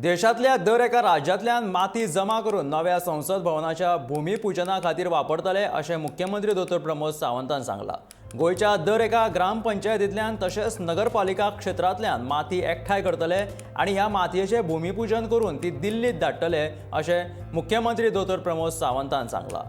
देशांतल्या दर एका राज्यांतल्यान माती जमा करून नव्या संसद भवनाच्या भूमिपुजना खातीर वापरतले अशें मुख्यमंत्री दोतोर प्रमोद सावंतान सांगलां. गोंयच्या दर एका ग्रामपंचायतींतल्यान तशेंच नगरपालिका क्षेत्रांतल्यान माती एकठांय करतले आनी ह्या मातयेचें भूमिपूजन करून ती दिल्लीत धाडटले अशें मुख्यमंत्री दोतोर प्रमोद सावंतान सांगलां.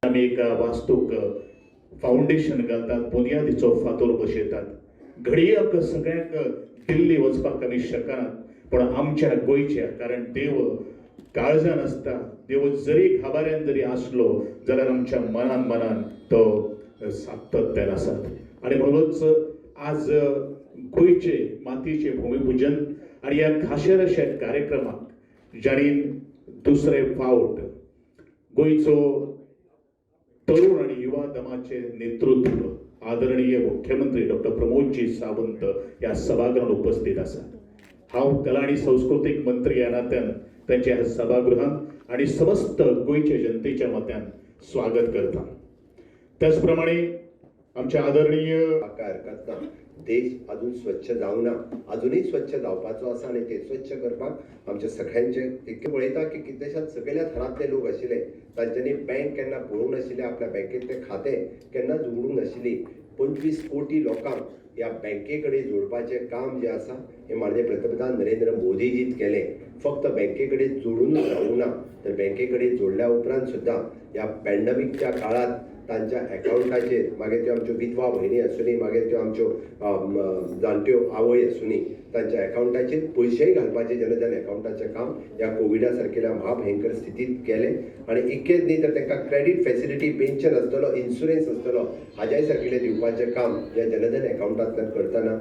आमी एका वास्तूक फावंडेशन घालतात, बुनियादीचो फातोर बसयतात. घडये आमकां सगळ्यांक दिल्ली वचपाक आमी शकनात, पूण आमच्या गोंयच्या, कारण देव काळजान आसता, देव जरी खाबाऱ्यान जरी आसलो जाल्यार आमच्या मनान मनान तो सातत्यान आसात. आनी म्हणूनच आज गोंयचे मातयेचें भुमीपुजन आनी ह्या खाशेल्या अशा कार्यक्रमाक जांणी दुसरे फावट गोंयचो तरुण आणि युवा दमाचे नेतृत्व आदरणीय मुख्यमंत्री डॉक्टर प्रमोदजी सावंत या सभागृहात उपस्थित आसात. हांव कला आणि सांस्कृतीक मंत्री ह्या नात्यान त्यांच्या ह्या सभागृहात आणि समस्त गोंयच्या जनतेच्या मत्यान स्वागत करता. त्याचप्रमाणे आमचे आदरणीय काय हरकत ना, देश अजून स्वच्छ जावना, अजूनय स्वच्छ जावपाचो आसा आनी ते स्वच्छ करपाक आमच्या सगळ्यांचे इतकें पळयता की कितलेशाच सगळ्या थरांतले लोक आशिल्ले, तांच्यांनी बँक केन्ना पळोवंक नाशिल्लें, आपल्या बँकेंतलें खातें केन्नाच उगडूंक नाशिल्ली. 25 कोटी लोकांक ह्या बँके कडेन जोडपाचें काम जें आसा हें माननीय पंतप्रधान नरेंद्र मोदीजीन केलें. फक्त बँके कडेन जोडूनच रावूंक ना, तर बँके कडेन जोडल्या उपरांत सुद्दां ह्या पॅन्डमिकच्या काळांत तांच्या एकावंटाचेर मागीर त्यो आमच्यो विधवा भयणी आसुनी, मागीर त्यो आमच्यो जाणट्यो आवय आसुनी, तांच्या एकावंटाचेर पयशेय घालपाचें जनधन एकावंटाचें काम ह्या कोविडा सारकेल्या महाभयंकर स्थितींत केलें. आनी इतकेंच न्ही तर तांकां क्रेडीट फेसिलिटी, पेन्शन आसतलो, इन्शुरन्स आसतलो, हाज्याय सारकेलें दिवपाचें काम ह्या जनधन एकावंटांतल्यान करतना